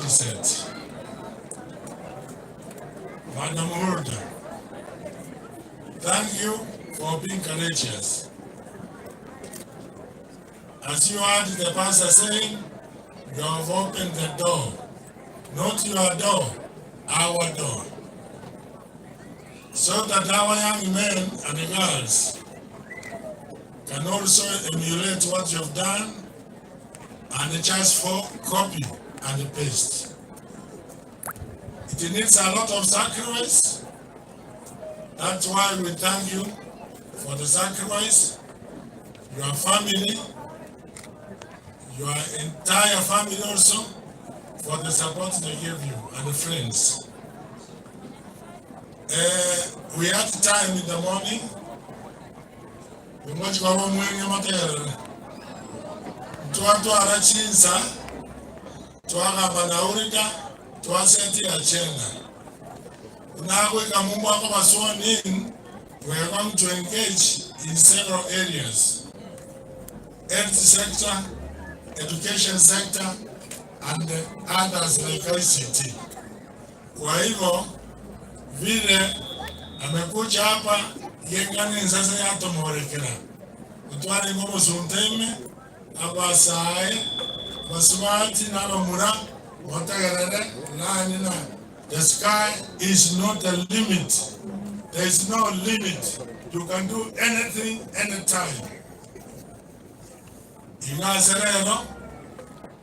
mindset. Madam Hulda, thank you for being courageous. As you heard the pastor saying, you have opened the door. Not your door, our door. So that our young men and girls can also emulate what you've done and just for copy and paste. It needs a lot of sacrifice. That's why we thank you for the sacrifice, your family, your entire family also, for the support they gave you and the friends. Uh, we had time in the morning. Omwachi kwaba omwenge mategerere. Twatwara chinsa, twagamba na Urida, twaseti agenda. Nagoika mumbo akoba sworn in, we are going to engage in several areas. Health sector, education sector, and others like ICT. Kwa hivyo vile amekuja hapa yengane sasa yatomorekera otware ngomosunteme abasae basubati n'abamura botegerere nani na the sky is not a limit there is no limit you can do anything anytime igase rero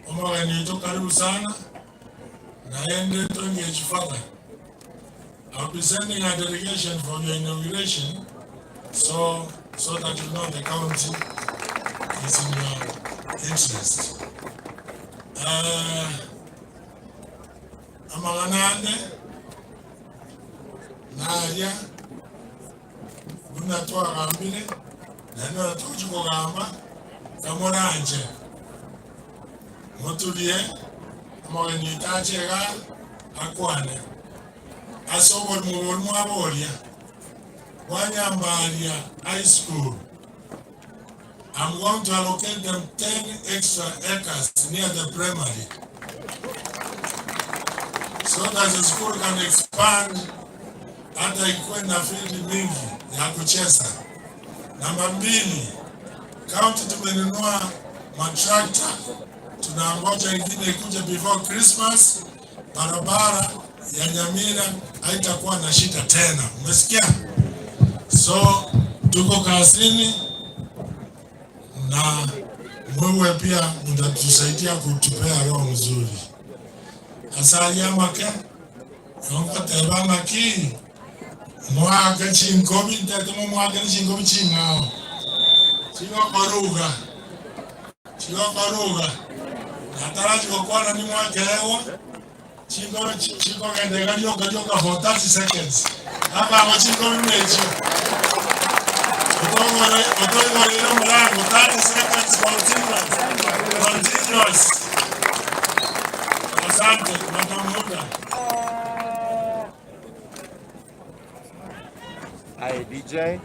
omogeni oito karibu sana naende to engage further I'll be sending a delegation for your inauguration so, so that you know the county is in your interest. Uh, amang'ana ande naria buna twagambire naende naro togochia kogamba kamoranche moturie omogeni oito ache igaa akwane ase oborimo boria mwaboria bwanyambaria high school I'm going to allocate them 10 extra acres near the primary so that the school can expand hata ikuwe na field mingi ya kucheza. Namba mbili, county tumenunua matrakta, tunangoja ingine ikuje before Christmas. Barabara ya Nyamira haitakuwa na shida tena, umesikia? So tuko kazini na mwewe pia mtatusaidia kutupea roho mzuri asaria make nogoteba ng'aki mwake chinkobi ntete momwake ne chinkobi ching'ao chigokoruga chigokoruga natarachi gokwana nimwakeewa chinkobi chikogenda iga rioka rioka for 30 seconds abago chinkobi buna echio otoigorere omorango 30 seconds continuous continuous asante madam Huda. Hi, DJ.